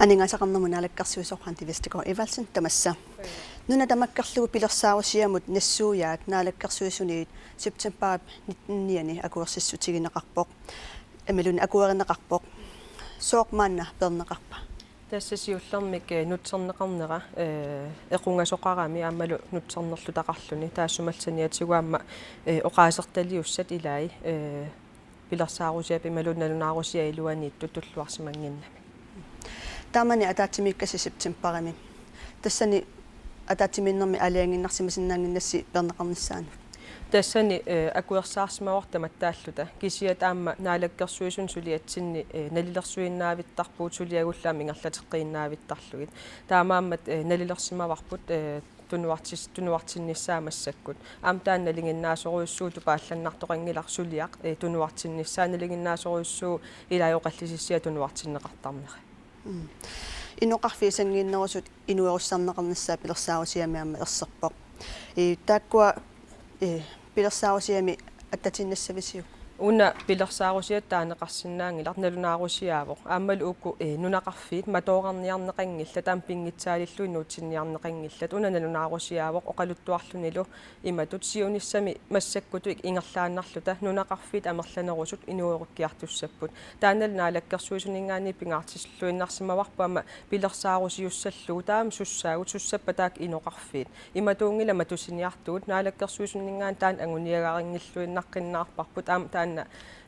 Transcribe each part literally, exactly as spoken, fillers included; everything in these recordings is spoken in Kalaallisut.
Aningaasaqarnermut naalakkersuisoq Randi Vestergaard Evaldsen, tamassa. Nuna tamakkerlugu pilersaarusiamut nassuiaat Naalakkersuisuniit septembarip nitten-iani akuersissutigineqarpoq. Imaluunniit akuerineqarpoq. Sooq maanna peerneqarpa? Tassa siullermik, eh, nutserneqarnera, eh, equngasoqarami aammalu nutsernerlutaqarluni, taassumalu saniatigut aamma, eh, oqaasertaliussat ilai, eh, pilersaarusiap imaluunniit nalunaarusiap iluaniittut tulluarsimannginnami. Taamani ataatsimiikkasi septembarimi. Tassani ataatsimiinnermi aalajangiinnarsimasinnaannginnassi peerneqarnissaanut? Tassani, eh, akuersaarsimavoq tamattaalluta. Kisianni aamma Naalakkersuisuni suliatsinni, eh, nalilersuinnaavittarpugut suliagullu aamma ingerlateqqiinnaavittarlugit. Taamaammat, eh, nalilersimavarput, eh, tunuartis-, tunuartinnissaa massakkut. Aamma taanna nalinginnaasorujussuuvoq, tupaallannartoqanngilaq suliaq, eh, tunuartinnissaa, nalinginnaasorujussuuvoq ilai oqallisissiat tunuartinneqartarneri. Mm. Inoqarfiit sanngiinnerusut inuerussarneqarnissaat pilersaarusiami aamma erserpoq. Ii, taakkua, ii, pilersaarusiami attatiinnassavisiuk? Una pilersaarusiata taaneqarsinnaanngilaq, nalunaarusiaavoq. Aammalu uku, eh, nunaqarfiit matoorarniarneqanngillat, aamma pinngitsaalillugit nuutsinniarneqanngillat. Una nalunaarusiaavoq, oqaluttuarlunilu imatut siunissami massakkutut ingerlaannarluta nunaqarfiit amerlanerusut inuerukkiartussapput. Taannalu Naalakkersuisuninngaanniit pingaartilluinnarsimavarput aamma pilersaarusiussallugu, taama sussaagut, sussappat taakku inoqarfiit. Imatuunngilaq matusiniartugut, Naalakkersuisuninngaanniit taanna anguniagarinngilluinnaqqinnaarparput, aamma taanna,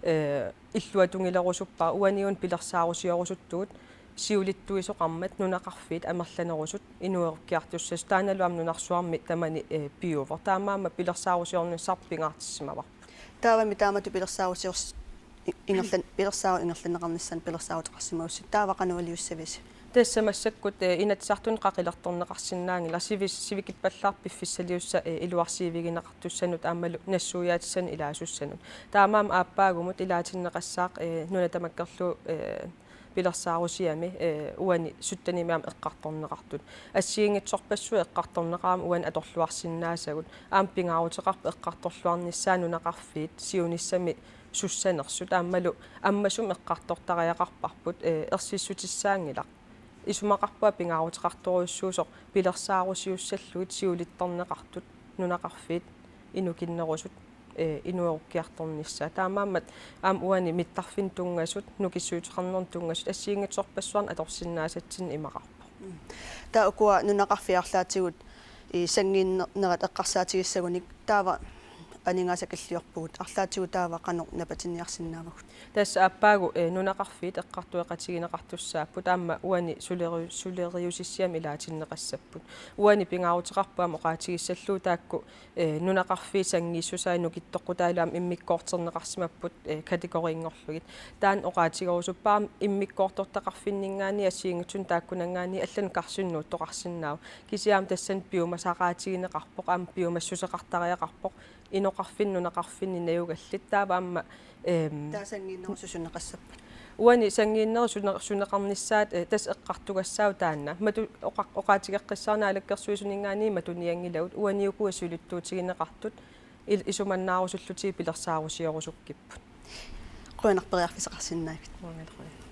eh, illuatungilerusuppara, uaniuna pilersaarusiorusuttugut siulittuisoqarmat nunaqarfiit amerlanerusut inuerukkiartussasoq, taannalu aamma nunarsuarmi tamani, eh, piuvoq. Taamaammat pilersaarusiornissarput pingaartissimavarput. Taavami taamatut pilersaarusiors-, i-, ingerlan-, pilersaarut ingerlanneqarnissaanut pilersaaruteqarsimagussi, taava qanoq iliussavisi? Tassa massakkut, eh, Inatsisartuni qaqilertorneqarsinnaanngilaq sivis-, sivikippallaartut piffissaliussat, eh, iluarsiivigineqartussanut aammalu nassuiaatissanut ilaasussanut. Taamaammat aappaagumut ilaatinneqassaaq, eh, nuna tamakkerlugu, eh, pilersaarusiami, eh, uani syttenimi aamma eqqartorneqartut. Assigiinngitsorpassuit eqqartorneqaramik uani atorluarsinnaasagut. Aamma pingaaruteqarpoq eqqartorluarnissaat nunaqarfiit siunissami sussanersut, aammalu ammasumik eqqartortariaqarparput, eh, ersissutissaanngilaq. Isumaqarpunga pingaaruteqartorujussuusoq pilersaarusiussallugit siulittorneqartut nunaqarfiit inukinnerusut, eh, inuerukkiartornissaat. Taamaammat aamma uani mittarfinnut tunngasut, nukissuteqarnermut tunngasut assigiinngitsorpassuarnik atorsinnaasatsinnik imaqarpoq. Mm. Taava ukua nunaqarfiit arlaatigut, ii, sanngiinnerat eqqarsaatigissagunik, taava aningaasakilliorpugut, arlaatigut taava qanoq napatinniarsinnaavagut? Tassa aappaagu, eh, nunaqarfiit eqqartueqatigineqartussaapput, aamma uani suleriu-, suleriusissiami ilaatinneqassapput. Uani pingaaruteqarpoq aamma oqaatigissallugu taakku, eh, nunaqarfiit sanngiissusaat nukittoqqutaalu aamma immikkoorterneqarsimapput, eh, kategoriinngorlugit. Taanna oqaatigerusuppara aamma immikkoortortaqarfinninngaanniit assigiinngitsunik taakkunanngaanniit allanut karsinnut nuuttoqarsinnaavoq. Kisianni aamma tassani piumasaqaatigineqarpoq, aamma piumassuseqartariaqarpoq inoqarfinni nunaqarfinni najugallit, taava aamma, ehm, taava sanngiinnerusut suneqassapput? Uani sanngiinnerusut sune-, suneqarnissaat, eh, tassa eqqartugassaavoq taanna. Matu-, oqa-, oqaatigeqqissaarnaalakkersuisuninngaanniit matunianngilagut, uani ukua siulittuutigineqartut il-, isumannaarusullutigit pilersaarusiorusukkipput. Qujanaq periarfissaqarsinnaagavit. Qujanaq.